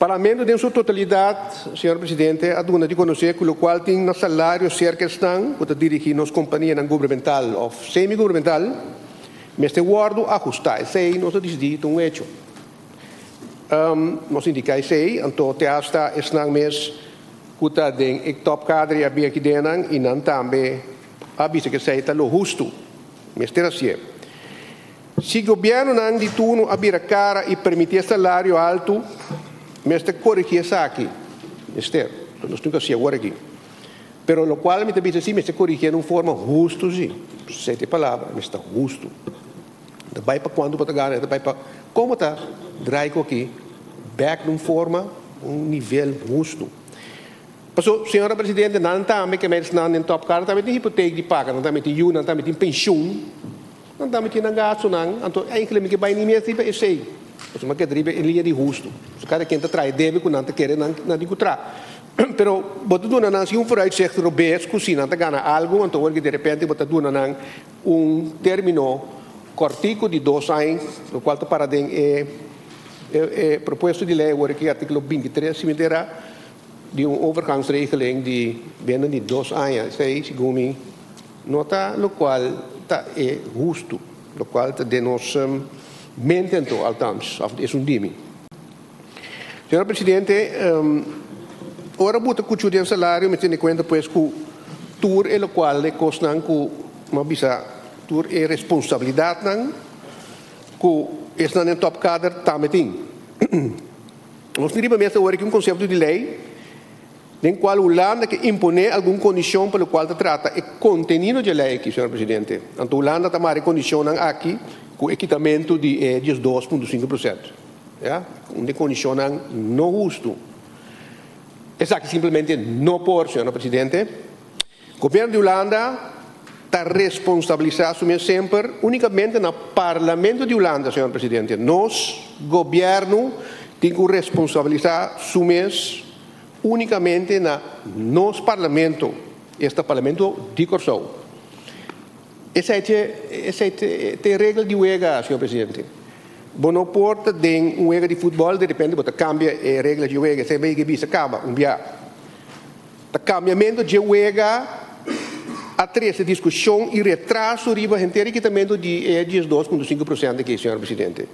Parlamento den su totalidat, señor presidente, a duna di konosé ku lokual tin na salario serka esnan ku ta dirigí nos kompanianan gubernamental òf semi-gubernamental mester wòrdu ahustá. Esei nos a disidí ta un hecho. Nos indiká esei, anto te asta esnan mes ku ta den e topkadre a bin aki den nan i nan tambe a bisa ku esei ta lo hustu. Mester hasié. Si gobièrnunan di turno a bira kara i permití e salario altu, mester koregí esaki. Mester. Nos tin ku hasi awor aki. Pero lokual mi ta bisa si mester koregí na un forma hustu si. Esei ta e palabra, mester ta hustu. No ta bai pa kuantu bo ta gana, e ta bai pa komo ta drai ku aki bèk na un forma, un nivel hustu. Paso, señora Presidente, nan tambe ke mester nan den tòpkar, nan tambe tin hipotek di paga, nan tambe tin yu, nan tambe tin penshun. Nan tambe tin nan gastunan, anto eigenlijk mi ke bai ni mes riba esei, pasobra mi a keda riba e liña di hustu. So kada ken ta traha e debe ku nan ta kere nan nan tin ku traha. Pero bo ta duna nan si un vooruitzicht robes ku si nan ta gana algu, anto ora ku derepente bo ta duna nan un termino kòrtiku di dos aña, lokual ta para den e e propuesto di lei awor aki artíkulo 23 si mi ta era di un overgangsregeling di binnen di dos aña. Esei segun mi No ta locual ta e hustu, locual ta den nos mente anto, althans, of esun di mi. Señor Presidente, ora bo ta cuchu den salario mi tene cuenta pues cu tur e locual e cosnan cu mi a bisa, tur e responsabilidadnan cu esnan den topkader tambe tin. Nos tin riba mesa awor aki un concepto di ley den cual Hulanda ke impone algun condicion pa locual ta trata e contenido dje ley aki, señor Presidente. Anto Hulanda ta mara e condicionnan aki cu e kitamento di e 12.5%. Ya, un di e condicionnan no husto. Esaki simplemente no por, señor Presidente. Gobierno di Hulanda ta responsabilisa su mes semper unicamente na Parlamento di Hulanda, señor Presidente. Nos Gobierno tin cu responsabilisa su mes unicamente na nos Parlamento, esta Parlamento di Corsou. Esey ta e regla di wega, señor Presidente. Bo no por ta den un wega di futbol, de repente bo ta cambia e regla di wega. Esey bay bisa caba un bia. Ta cambiamento dje wega a trece discusion y retraso riba henter e kitamento di e 12.5% aki, señor Presidente.